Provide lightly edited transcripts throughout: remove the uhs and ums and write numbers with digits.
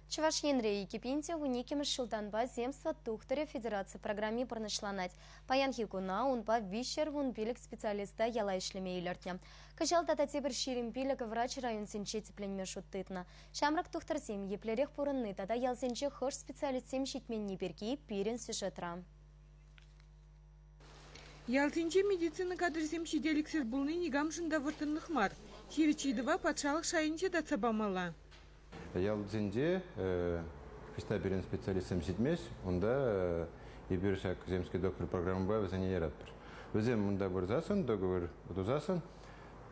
Чӑваш Енре 2012-мӗш ҫултанпа Земство тухтӑрӗ федераци программи пурнӑҫланать. Паянхи куна унпа 315 специалиста яла ӗҫлеме илӗртнӗ. Кӑҫал тата тепӗр 25 врач районсенче тӗпленме шут тытнӑ. Ҫамрӑк тухтӑрсем еплерех пурӑнни тата ялсенче хӑш специалистсем ҫитменни пирки пирӗн сюжетра. Ялсенче медицина кадрӗсем ҫителӗксӗр пулни никамшӑн та вӑрттӑнлӑх мар. Ҫивӗч ыйтӑва патшалӑх шайӗнче татса памалла. Ялсенче ӑҫта пирӗн специалистсем ҫитмест, унта эпир ҫак «Земский доктор» программӑпа вӗсене яратпӑр. Вӗсем унта пырсассӑн, договор тусассӑн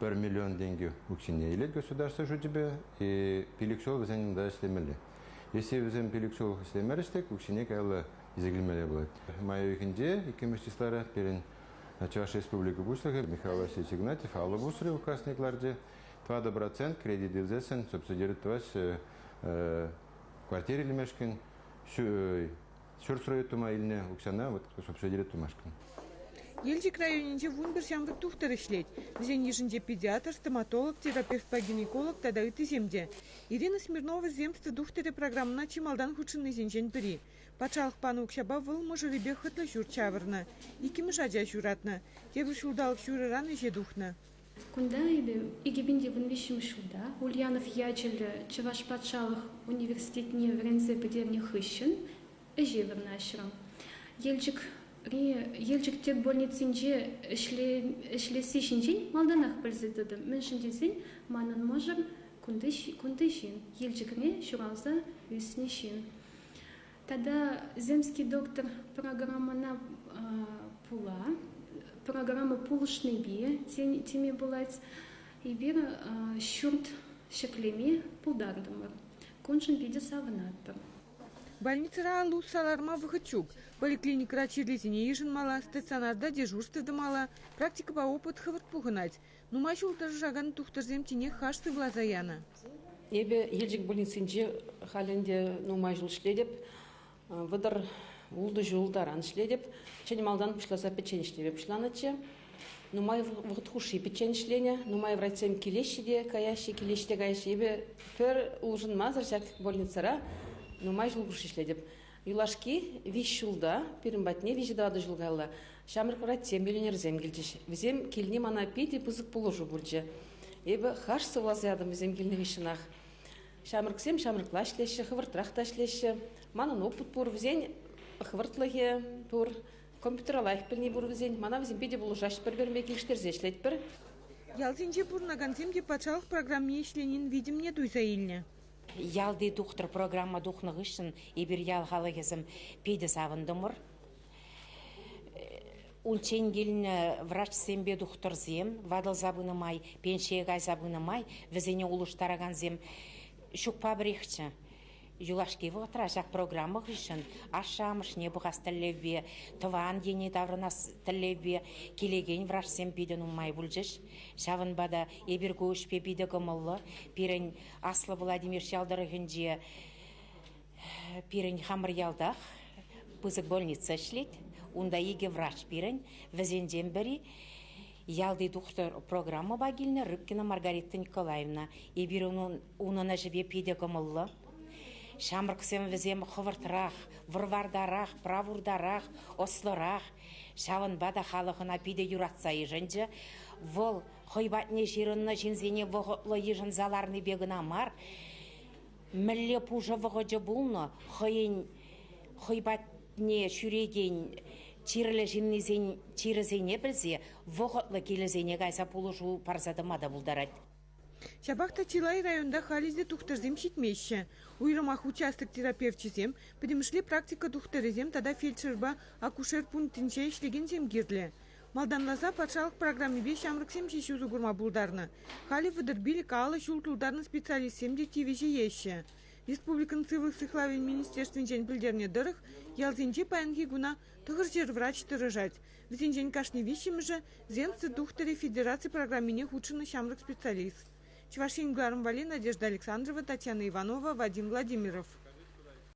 1 миллион тенкӗ укҫине илет государство шучӗпе, и 5 ҫул вӗсен унта ӗҫлемелле. Если вӗсем 5 ҫул ӗҫлемерӗҫ тӗк, укҫине каялла илсе килмелле пулать. Май уйӑхӗнче, иккӗмӗш числара, пирӗн Чӑваш Республика Пуҫлӑхӗ Михаил Васильевич Игнатьев алӑ пусрӗ, указне кӑларчӗ. 4% кредит илсессӗн субсидире тӑваҫҫӗ квартира илмешкӗн, ҫурт строить тума илнӗ укҫана вот субсидире тумашкӑн. Елчӗк районӗнче 11 ҫамрӑк тухтӑр ӗҫлет. Вӗсен йышӗнче педиатр, стоматолог, терапевтпа гинеколог тата ыттисем те. Ирина Смирнова «Земство тухтӑрӗ» программӑна чи малтан хутшӑннисенчен пӗри. Патшалӑх панӑ укҫапа вӑл мӑшӑрӗпе хӑтлӑ ҫурт ҫавӑрнӑ, иккӗмӗш ача ҫуратнӑ. Тепӗр ҫулталӑк ҫурӑран ӗҫе тухнӑ. Кунта эпӗ 2013 ҫулта Ульянов ячӗллӗ Чӑваш патшалӑх университетне вӗренсе пӗтернӗ хыҫҫӑн ӗҫе вырнаҫрӑм. Елчӗкри Елчӗк тӗп больницинче ӗҫлесси ҫинчен малтанах пӗлсе тӑтӑм. Мӗншӗн тесен манӑн мӑшӑр кунти ҫын, Елчӗкре ҫуралса ӳснӗ ҫын. Тата «Земский доктор» программӑна пула, программа пулӑшнипе теме пулать, эпир ҫурт ҫӗклеме пултартӑмӑр. Куншӑн питӗ савӑнатпӑр. Больницӑра алӑ усса ларма вӑхӑт ҫук. Поликлиникӑра чирлисене йышӑнмалла, стационарта дежурство тӑмалла, практикӑпа опыт хӑвӑрт пухӑнать. Нумай ҫул тӑрӑшакан тухтӑрсем тинех хаш сывласа янӑ. Эпӗ Елчӗк больницинче халь ӗнтӗ нумай ҫул ӗҫлетӗп. 36 ҫул таран ӗҫлетӗп. Чӗн малтан пуҫласа пӗччен ӗҫлеме пуҫланӑччӗ. Нумай вӑхӑт хушши пӗччен ӗҫленӗ. Нумай врачсем килеҫҫӗ те каяҫҫӗ, килеҫҫӗ те каяҫҫӗ. Эпӗ пӗр улшӑнмасӑр ҫак больницӑра нумай ҫул хушши ӗҫлетӗп. Юлашки виҫ ҫулта пирӗн патне виҫӗ-тӑватӑ ҫул каялла ҫамрӑк врачсем, миллионерсем килчӗҫ. Вӗсем килни мана питӗ пысӑк пулӑшу пулчӗ. Эпӗ хаш сывласа ятӑм вӗсем килнӗ хыҫҫӑнах. Ҫамрӑксем ҫамрӑкла ӗҫлеҫҫӗ, хӑвӑртрах та ӗҫлеҫҫӗ. Манӑн опыт пур, вӗсен хӑвӑртлӑхӗ пур, компьютера лайӑх пӗлни пур вӗсен. Мана вӗсем питӗ пулӑшаҫҫӗ, пӗр-пӗринпе килӗштерсе ӗҫлетпӗр. Ялсенче пурӑнакансем те патшалӑх программи ӗҫленин витӗмне туйса илнӗ. Ялти тухтӑр программа тухнӑ хыҫҫӑн эпир ял халӑхӗсем питӗ савӑнтӑмӑр. Унччен килнӗ врачсемпе тухтӑрсем ватӑлса пынӑ май, пенсие кайса пынӑ май вӗсене улӑштаракансем ҫукпа пӗрехчӗ. Юлашки вӑхӑтра ҫак программа хыҫҫӑн ашшӗ-амӑшне пӑхас тӗллевпе, тӑван ене таврӑнас тӗллевпе килекен врачсем питӗ нумай пулчӗҫ. Ҫавӑнпа та эпир ку ӗҫпе питӗ кӑмӑллӑ. Пирӗн Аслӑ Владимир ял тӑрӑхӗнче пирӗн хамӑр ялтах пысӑк больница ӗҫлет. Унта икӗ врач пирӗн. Вӗсенчен пӗри ялти тухтӑр программӑпа килнӗ Рыбкина Маргарита Николаевна. Эпир унӑн ӗҫӗпе питӗ кӑмӑллӑ. Ҫамрӑксем вӗсем хӑвӑртрах, вӑр-вартарах, правуртарах, ӑслӑрах. Ҫавӑнпа та халӑх ӑна питӗ юратса йышӑнчӗ. Вӑл хӑй патне ҫырӑннӑ ҫынсене вӑхӑтлӑ йышӑнса ларнипе кӑна мар, мӗнле пушӑ вӑхӑчӗ пулнӑ, хӑйӗн хӑй патне ҫӳрекен чирлӗ ҫыннисен чирӗсене пӗлсе вӑхӑтлӑ килӗсене кайса пулӑшу парса тӑма та пултарать. Ҫапах та чылай районта халӗ те тухтӑрсем ҫитмеҫҫӗ. Уйрӑмах участок терапевчӗсем, пӗтӗмӗшле практика тухтӑрӗсем тата фельдшерпа акушер пунктӗнче ӗҫлекенсем кирлӗ. Малтанласа патшалӑх программипе ҫамрӑксем ҫеҫ усӑ курма пултарнӑ. Халӗ 35 50 ҫул тултарнӑ специалистсем те тивӗҫееҫҫӗ. Республикӑн Сывлӑх сыхлавӗн министерствинчен пӗлтернӗ тӑрӑх, ялсенче паянхи куна 900 врач тӑрӑшать. Вӗсенчен кашни виҫҫӗмӗшӗ «Земство тухтӑрӗ» федераци программине хутшӑннӑ ҫамрӑк специалист. Чӑваш Ен кӑларӑм валли Надежда Александрова, Татьяна Иванова, Вадим Владимиров.